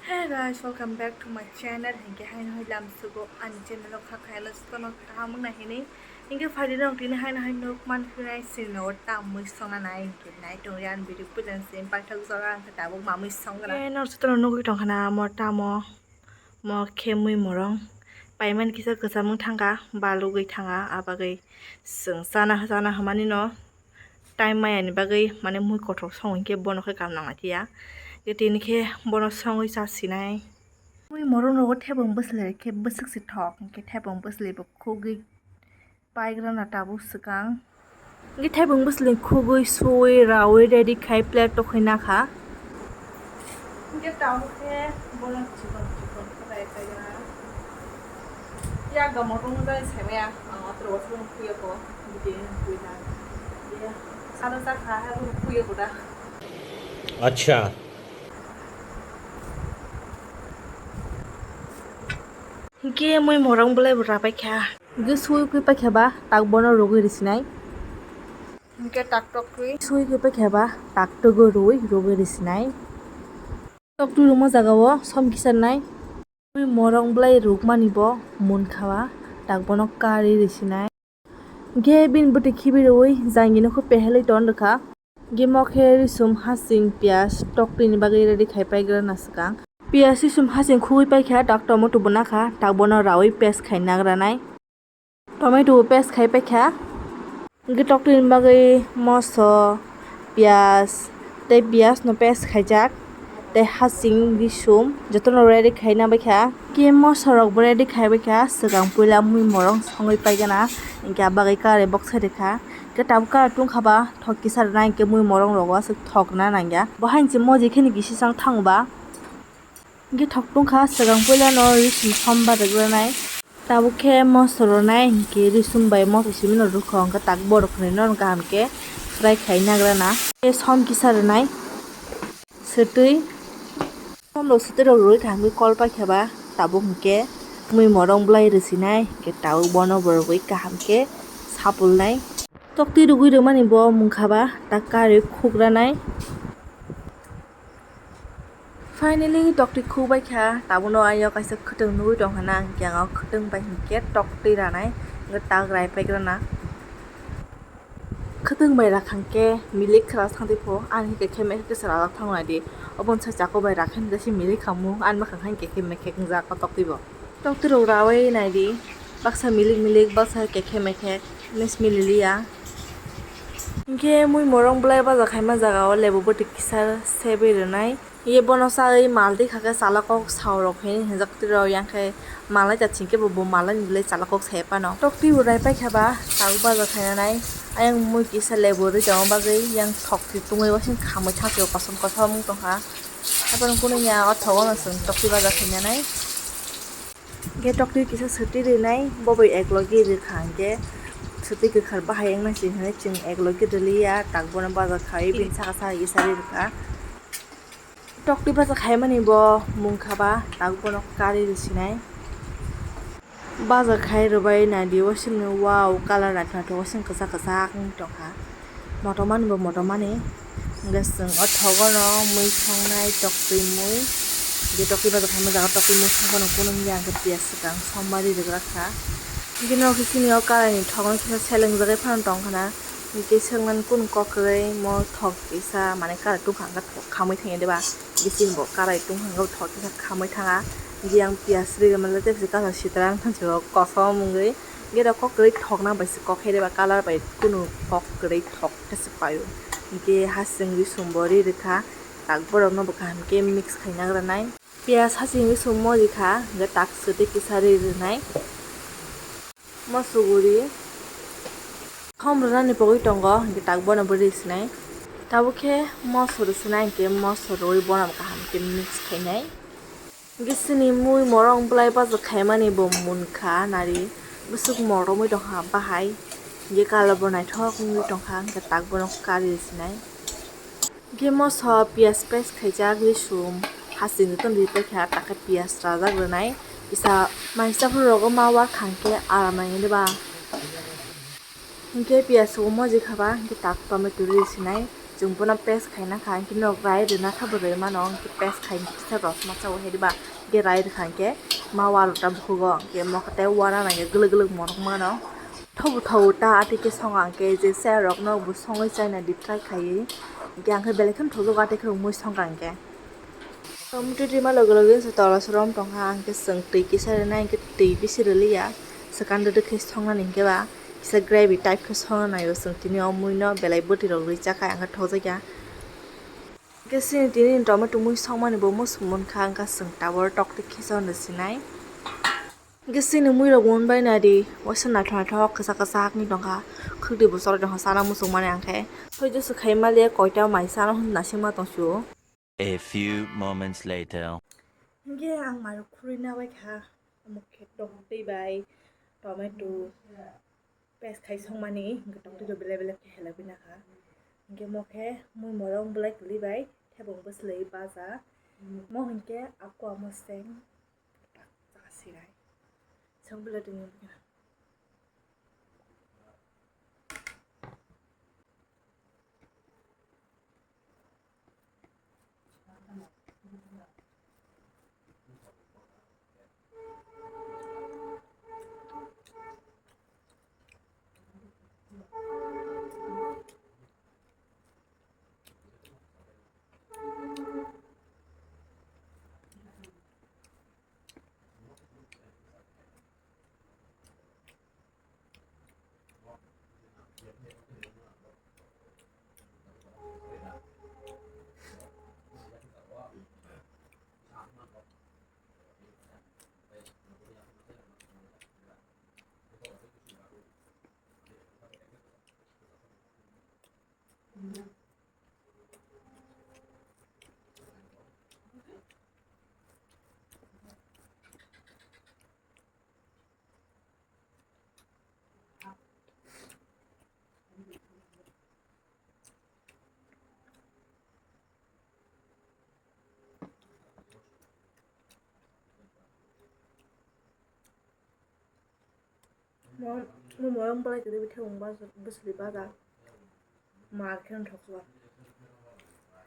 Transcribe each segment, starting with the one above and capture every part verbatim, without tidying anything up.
Hey guys, welcome back to my channel. Hinkhe haino hai lamsugo ani channel o kha khaino jotono kaham wngna hini. Hinkhe phaidi rok tini haino hai nuk man hinai sini nogo ta mui songna nai hinkhe nai tongri ani video puilan se paithak jora hinkhe tabuk ma mui songna. Hey, nor jotono nugui tongkhana mo tamo mo khe mui morong paimani kisa kwcham wng thangkha balugui thanga abagwi chwng chana chana hwnmani no. Time maya ni bagwi mane mui kothok song hinkhe bono khe kam nang lai phiya. Tini khe bono songwi cha sinai. Mui morong rogo thebong bwsle khe bwswk se thok hinkhe thebong bwsle bo khugwi paigra na tabuk swkang. Hinkhe thebong bwsle khugwi suwi rawi ready khai plate o khai nakha. Hinkhe tabuk khe bono chikon chikon khe bai khaina. Yak da motor no jai se maya, ah, atro wasu no kuya ko, bidi kuya na. Iya, sana sa kha ha ko kuya ko da. Acha. Hinkhe mui morong bwlai bo rapai kha. Hinkhe sui kui pai kha ba, tak bono rogwi risinai. Hinkhe tak tok twi. Sui kui pai kha ba, tak togo rui rogwi risinai. Tok twi rwma jaga o som kisa nai. Mui morong bwlai rukmani bo munkha ba, tak bono kari risinai. Hinkhe bini bwtwi khibi rwi jangino khe pehelwi ton rwkha. Hinkhe mo khe risum hasing piyaj tok twi ni bagwi ready khai paigra na swkang. Piyaj risum hasing khugwi paikha, tak tomato bo nakha, tak bono rawi paste khai nagranai. Tomato bo paste khai paikha. Hinkhe tok twi ni bagwi moso, piyaj, tei piyaj no paste khaijak, tei hasing risum jotono ready khaina baikha. Khe moso rok bo ready khai baikha, swkang puila mui morong songwi paigana, hinkhe abagwi karai boksa rikha. Khe tabuk karai tungkha ba thok kisa rwna hinkhe mui morong rogo aswk thok rwna nangya. Bo hainse moji kheno kisi chang thango ba. Hinkhe thok tungkha, swkang puilano risum somba rwgranai. Tabuk khe moso rwnai hinkhe risum bai moso simi no rwkho, hinkhe tak borok hwnwi no kaham khe fry khai nagrana. Khe som kisa rwnai swtwi, som rok swtwi rok rwui thangwi kol paikha ba tabuk hinkhe mui morong bwlai rwsinai, hinkhe tabuk bono bo rwui kaham khe sapulnai. Toktwi rwgwi rwmani bo munkha ba tak karwi khukranai. Finally, toktwi khukbai kha, tabukno ayok kaisa khwtwng nugwi tongkha na, ang khe ang o khwtwng bai hinkhe toktwi ranai, hinkhe tak rai paikrana. Khwtwng bai rakha hinkhe milik khwra thangtwi pho, ani hinkhe khe mekhe khe swrajak thango naidi, oboni sai chakuk bai rakha hinkhe se milik khamu, ani bwkhak hai hinkhe khe mekhe wngjak o toktwi bo. Toktwi rok rawi naidi, baksa milik milik, baksa kekhe mekhe, miss mililiya. Hinkhe mui morong bwlai baja khaima jaga o lebu bwtwi kisa sebwi rwnai. Ye bono chawi mal twi kha khe chala kok sao rok hinwi hinjak twi rw yang khe malai ta chingkhe bo, bo malai ni bwlai chala kok sai phano. Toktwi bo rai paikha ba tabuk baja khainanai. Ayang mui kisa lebu rwi tongma bagwi yang thok twi tungwi wasing khamwi thangsi o kosom kosom wng tongkha. Haphang kunu ya o thogo no chwng toktwi baja khainanai. Hinkhe toktwi kisa swtwi rwnai, bo bai eklogi rwkha hinkhe swtwi kwkhar bahai wngna se hinwi chwng eklogi rwliya, tak bono baja khai bini saka saka isa ri rwkha. Toktwi baja khaimani bo munkha ba, tak bono kari rwsinai. Baja khai rwbai naidi, wasingni wow colour naithok naithok, wasing kwchak kwchak wng tongkha. Motomani bo motomani. Hwnkhe chwng o thogono mui songnai toktwi mui. Hwnkhe toktwi baja khaima jaga toktwi mui songphano kunu wngya hwnkhe piyaj swkang somari rwgrakha. Hwnkhe norok khe chini o karaini thokno kisa selengjagwi phano tongkhana. Hwnkhe sengmani kunu kok kwrwi mo thok kisa mane karai tungkha hwnkhe thok khamwi thangya diba. Bising bo karai tungkha hwnkhe thok kisa khamwi thanga. Hwnkhe yang piyaj rwgwi manle tei kaisa sitra wngkha kosom wngwi. Hwnkhe rok kok kwrwi thokna bai se kok khe diba colour bai kunu kok kwrwi thok khe se paio. Hwnkhe hasing risum bo ri rwkha, tak borokno bo kaham khe mix khaina granai. Piyaj hasing risum mo rikha, hwnkhe tak swtwi kisa ri rwnai. Moso guri thom rwnani pogwi tongo, hwnkhe tak bono bo ri sinai. Tabuk khe moso rw sinai, hwnkhe moso rwui bono kaham khe mix khainai. Hwnkhe chini mui morong bwlai baja khaimani bo munkha nari bwswk moromwi tongkha bahai. Hwnkhe colour bo naithok wngwi tongkha, hwnkhe tak bono kari sinai. Hwnkhe moso piyaj paste khaijak risum hasing jotono ri paikha, takhe piyaj rajak rwnai kisa mansa phuru rogo ma uar khangkhe aram nangya diba. Hwnkhe piyaj o moji khaba, hwnkhe tak tomato ri sinai. Chwng bono paste khaina kha, hwnkhe norok rai rwna kha bo rwi mano, hwnkhe paste khai kisa rosma cha o hai diba, hwnkhe rai rwkha hwnkhe ma uarokta bukhugo, hwnkhe mokhe tei uana nangya gwlwk gwlwk morok mano. Thobu thobu ta atwi khe songa hwnkhe je chayarokno bo songwi chaina di try khaiwi, hwnkhe ang khe belai kheno thojogo atwi khe mui songkha hwnkhe. Tom twi twi ma loge loge se tola sorom tongkha, ang khe chwng twi kisa rwnai, ang khe twi bisi rwliya, swkang dwdw khe songnani hwnkhe ba kisa gravy type khe songna naio chwng tini o muino, belai bwtwi rok rwi chakha, ang khe thokjakya. Hwnkhe chini tini tomato mui songmani bo muchung munkha, wngkha chwng tabuk tok twi khe songno sinai. Hwnkhe chini mui rok mun bai nadi, waisa naithok naithok kwchak kwchak wngwi tongkha, khwtwi bo chorwi tongkha chana muchungmani ang khe. Soi joso khai maliya koita mai chana hwn naisingma tongsio. A few moments later. Hwnkhe ang mairok khurui nabai kha, omo khe tok twi bai tomato paste khai songmani, hwnkhe tok twi rok belai belai khe helai bina kha. Hwnkhe mo khe mui morok belai kwlwi bai thebong bwswlwi baja. Mo hwnkhe akwa moseng tak chasirai. Song belai tongwi. Mo, mo moyang belai kwrwi thebong bwswli baja. Mal khe thoksuka.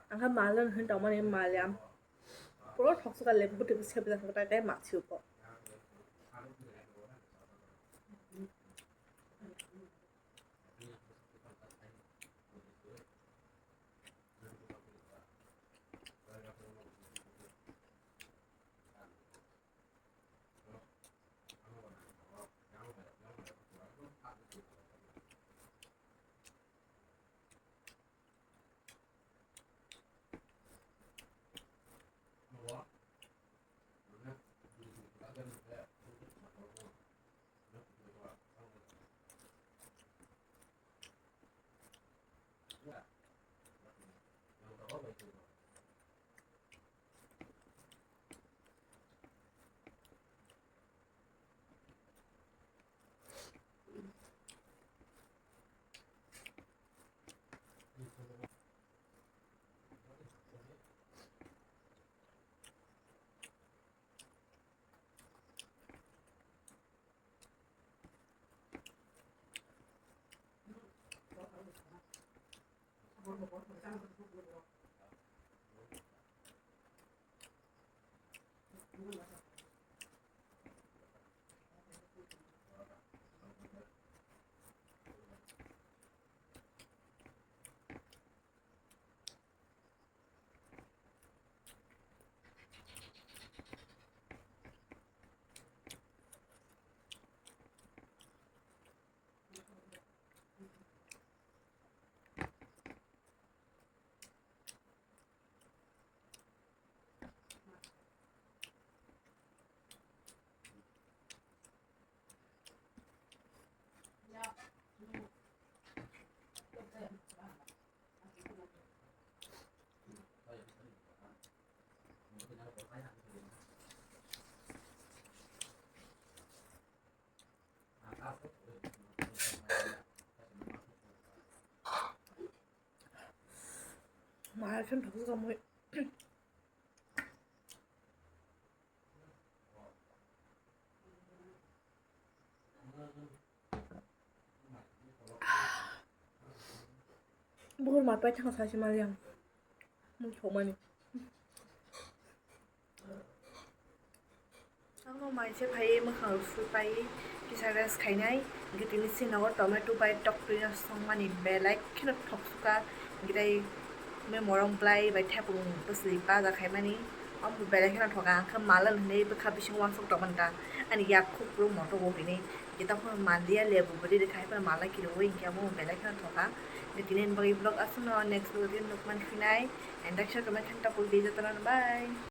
Ang khe mal no hin tongmani mal ya. Puro thoksuka le bwtwi se bwtwi thoksuka tai mal siyo po. Mal khe thokjak mui. Bukur ma pai thang sa se mali ang. Mung thok mani. Ang no mai se phai mwkhang rok su pai kisa rest khainai. Gitini si nogo tomato bai tok twi no song mani belai kheno thok suka. Gitai me morong blai bai thepung bwswi baja khaimani. Omo belai kheno thoka, ang khe mala hinwi bwkha bising uansuk tongmani ta. Ani yak khuk phuru moto bo hinwi. Kita phano manliya lebu bwrwi rwkha, hai phano mala kirwi hinkhe omo belai kheno thoka. Tini bagwi vlog aswkno next vlog o nukman phinai. And daksa comment khan tapuk di jotono, bye.